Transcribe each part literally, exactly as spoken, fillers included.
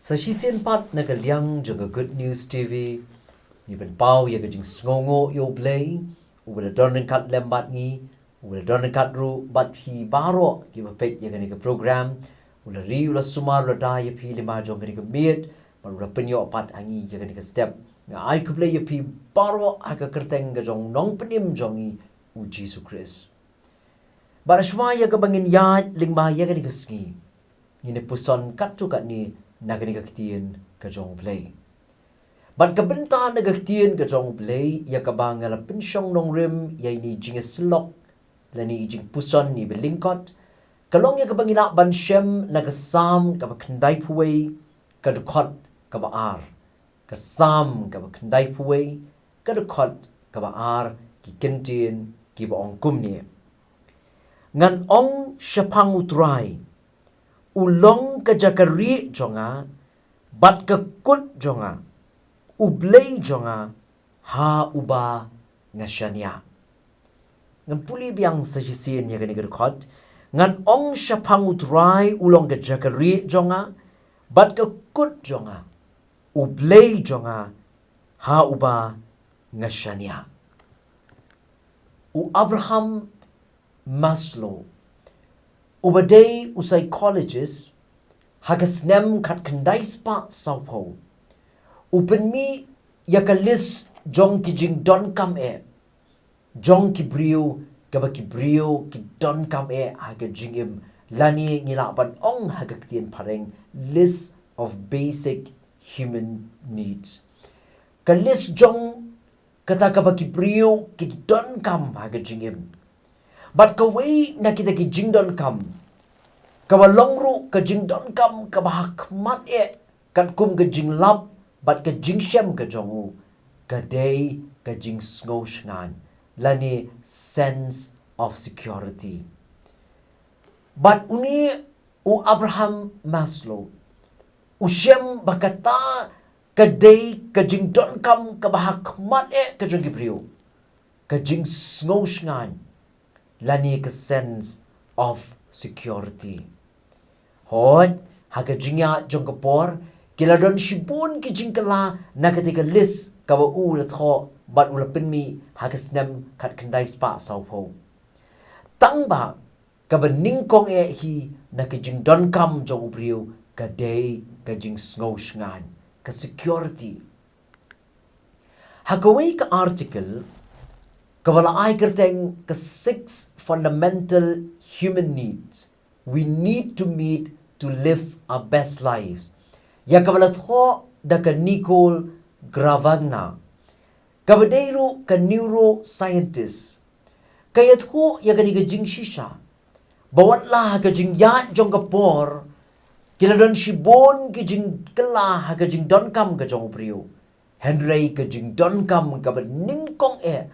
Sa shisien pat na ka liang jong ka Good News T V, ngi pynpaw ïa ka jingsngewnguh ïa U Blei, uba la don ryngkat lem bad ngi, uba la don ryngkat ruh bad phi baroh kiba peit ïa kane ka program. U la ri, u la sumar, u la da ïa phi lyngba jong kane ka miet, bad u la pynïoh pat ha ngi ïa kane ka step. Nga ai khublei ïa phi baroh ha ka kyrteng ka jong u Nongpynim jong ngi, U Jisu Khrist. Bad shuwa ïa kaba ngin ïaid lyngba ïa kane ka sngi, ngin ïa puson katto katne na kane ka ktien ka jong U Blei. Bad ka bynta na ka ktien ka jong U Blei ïa kaba nga la pynshong nongrim ïa ine i jingïasyllok lane i jingpuson iba lyngkot, ka long ïa kaba ngi lah ban shem na ka Salm kaba khyndaiphew wei, ka dkhot kaba ar. Ka Salm kaba khyndaiphew wei, ka dkhot kaba ar, ki kyntien kiba ong kumne: Ngan ong shaphang U Trai, u long ka jaka rieh jong nga bad ka kut jong nga, U Blei jong nga, ha uba nga shaniah. Ngan pule biang sa shisien ïa kane ka dkhot: Ngan ong shaphang U Trai, u long ka jaka rieh jong nga bad ka kut jong nga, U Blei jong nga, ha uba nga shaniah. U Abraham Maslow, uba dei u psychologist, ha ka snem khatkhyndai spah sawphew, u pynmih ïa ka list jong ki jingdonkam eh jong ki briew, kaba ki briew ki donkam eh ha ka jingim, lane ngi lah ban ong ha ka ktien phareng, list of basic human needs. Ka list jong kata kaba ki briew ki donkam ha ka jingim. Bad kawei na kita ki jingdonkam, kaba long ruh ka jingdonkam kaba ha khmat eh katkum ka jinglap bad ka jingshem ka jong u, ka dei ka jingsngew shngaiñ, lane sense of security. Bad une u Abraham Maslow u shem ba kata ka dei ka jingdonkam kaba ha khmat eh ka jong ki briew, ka jingsngew shngaiñ, lane ka sense of security. Hooid, ha ka jingïaid jong ka por, ki la don shibun ki jingkylla na kata ka list kaba u la thoh bad u la pynmih ha ka snem khatkhyndai spah sawphew. Tangba kaba nyngkong eh hi na ka jingdonkam jong u briew ka dei ka jingsngew shngaiñ, ka security. Ha kawei ka article kaba la ai kyrteng ka Six Fundamental Human Needs We Need to Meet to Live Our Best Lives, ïa kaba la thoh da ka Nicole Gravagna, kaba dei ruh ka neuroscientist, ka ïathuh ïa kane ka jingshisha ba wat la ha ka jingïaid jong ka por ki la don shibun ki jingkylla ha ka jingdonkam ka jong u briew, hynrei ka jingdonkam kaba nyngkong eh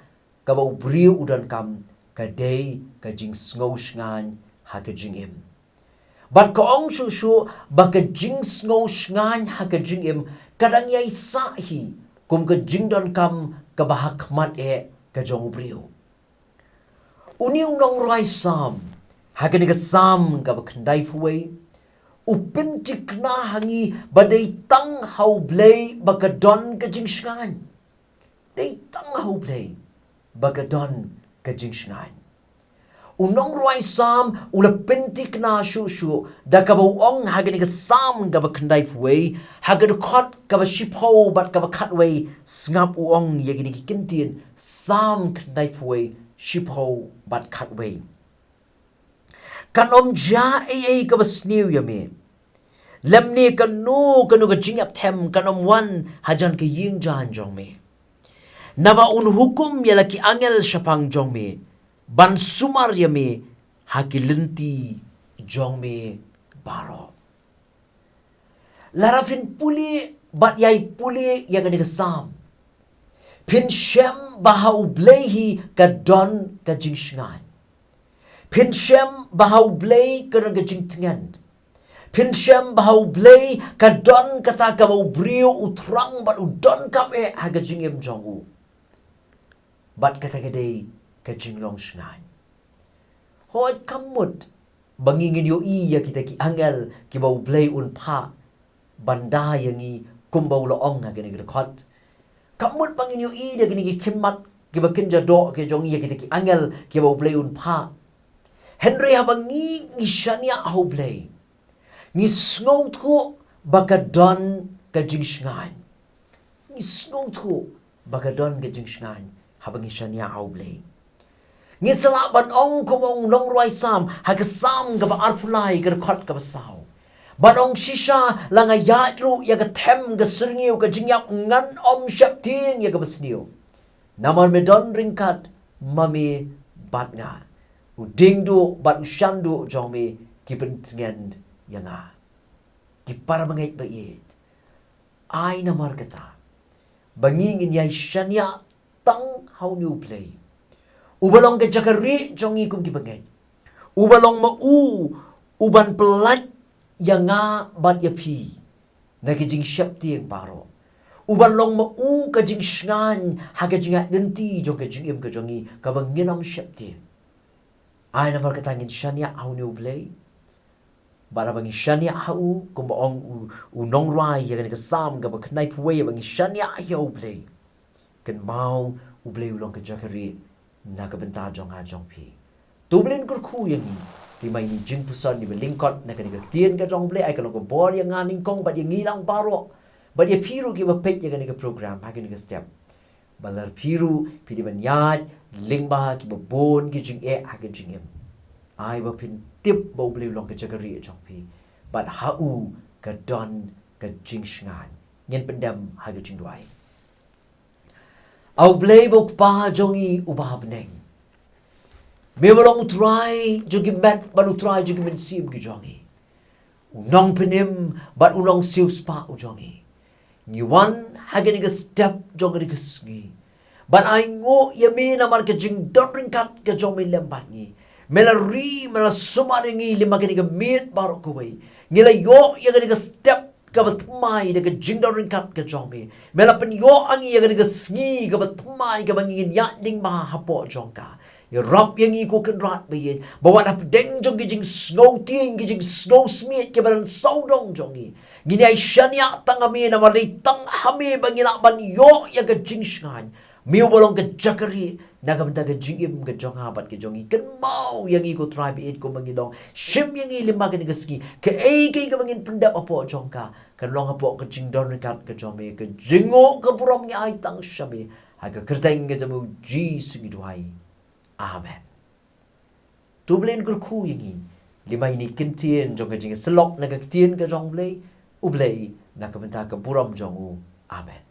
kaba u briew u donkam ka dei ka jingsngew shngaiñ ha ka jingim. Bad ka ong shuh shuh ba ka jingsngew shngaiñ ha ka jingim ka dang ïai sah hi kum ka jingdonkam kaba ha khmat eh ka jong u briew. Une u nongrwai Salm, ha kane ka Salm kaba khyndaiphew wei, u pynthikna ha ngi ba dei tang ha U Blei ba ka don ka jingshngaiñ. Dei tang ha U Blei ba ka don ka jingshngaiñ. U nongrwai Salm u la pynthikna shuh shuh da kaba u ong ha kane ka Salm kaba khyndaiphew wei, ha ka dkhot kaba shiphew bad kaba khatwei, sngap u ong ïa kine ki kyntien, Salm khyndaiphew wei, shiphew bad khatwei: Kan ym jia ei ei kaba sniew ïa me, lymne kano kano ka jingïapthem kan ym wan hajan ka ïing jaiñ jong me. Naba un hukum ïa la ki angel shaphang jong me ban sumar ïa me ha ki lynti jong me baroh. Lada phin pule bad ïai pule ïa kane ka Salm, phin shem ba ha U Blei hi ka don ka jingshngaiñ. Phin shem ba ha U Blei ka don ka jingtngen. Phin shem ba ha U Blei ka don kata kaba u briew u thrang bad u donkam eh ha ka jingim jong u. Bad kata ka dei ka jinglong shngaiñ. Hooid, kam mut ba ngi ngin ïohi ïa kita ki angel kiba U Blei un phah ban da ïa ngi kumba u la ong ha kane ka dkhot. Kam mut ba ngin ïohi da kine ki khmat kiba kynja doh ki jong ngi ïa kita ki angel kiba U Blei un phah. Hynrei haba ngi ngi shaniah ha U Blei, ngi sngewthuh ba ka don ka jingshngaiñ. Ngi sngewthuh ba ka don ka jingshngaiñ haba ngi shaniah ha U Blei. Ngi sa lah ban ong kum u nongrwai Salm ha ka Salm kaba arphew lai ka dkhot kaba saw. Ban ong, shisha la nga ïaid ruh ïa ka them ka syrngiew ka jingïap, ngan ym sheptieng ïa kaba sniew. Namar me don ryngkat ma me bad nga. U diengduh bad u shanduh jong me ki pyntngen ïa nga. Ki para bangeit ba ïeit, ai namar kata ba ngi ngin ïai shaniah tang ha une U Blei uba long ka jaka rieh jong ngi kum ki bangeit, uba long ma u uban pyllait ïa nga bad ïa phi na ki jingsheptieng baroh, uban long ma u ka jingshngaiñ ha ka jingïaid lynti jong ka jingim ka jong ngi kaba ngin ym sheptieng. Ai namar kata ngin shaniah ha une U Blei. Bad haba ngi shaniah ha u, kumba ong u, u nongrwai ïa kane ka Salm kaba khyndaiphew wei, haba ngi shaniah ha U Blei, kynmaw U Blei u long ka jaka rieh na ka bynta jong nga jong phi. To U Blei un kyrkhu ïa ngi. Lymne ine i jingpuson iba lyngkot na kane ka ktien ka jong U Blei, ai ka long ka bor ïa nga nyngkong bad ïa ngi lang baroh, bad ïa phi ruh kiba peit ïa kane ka program ha kane ka step. Ba lada phi ruh phi dei ban ïaid lyngba kiba bun ki jingeh ha ka jingim, ai ba phin tip ba U Blei u long ka jaka rieh jong phi, bad ha u ka don ka jingshngaiñ. Ngin pyndem ha ka jingduwai. A U Blei ba u Kpa jong ngi uba ha bneng, me ba long U Trai jong ki met bad U Trai jong ki mynsiem ki jong ngi, u nongpynim bad u nongsiewspah u jong ngi. Ngi wan ha kane ka step jong kane ka sngi, bad ai nguh ïa me namar ka jingdon ryngkat ka jong me lem bad ngi. Me la ri, me la sumar ïa ngi lyngba kane ka miet baroh kawei. Ngi la ïoh ïa kane ka step kaba thymmai da ka jingdon ryngkat ka jong me. Me la pynïoh ha ngi ïa kane ka sngi kaba thymmai kaba ngin ïaid lyngba hapoh jong ka. Ïarap ïa ngi ko Kynrad ba ïeit, ba wat hapdeng jong ki jingsngewtieng, ki jingsngewsmiej kiba don sawdong jong ngi, ngin ïai shaniah tang ha me, namar dei tang ha me ba ngi lah ban ïoh ïa ka jingshngaiñ. Me uba long ka jaka rieh na ka bynta ka jingim ka jong nga bad ka jong ngi. Kynmaw ïa ngi ko Trai ba ïeit, kumba ngi dang shim ïa ngi lyngba kane ka sngi. Kaei kaei kaba ngin pyndep hapoh jong ka, kan long hapoh ka jingdon ryngkat ka jong me. Ka jingnguh ka burom ngi ai tang sha me, ha ka kyrteng ka jong u Jisu ngi duwai. Amen. To U Blei un kyrkhu ïa ngi. Lymne ine i ktien jong ka jingïasyllok na ka ktien ka jong U Blei. U Blei na ka bynta ka burom jong u. Amen.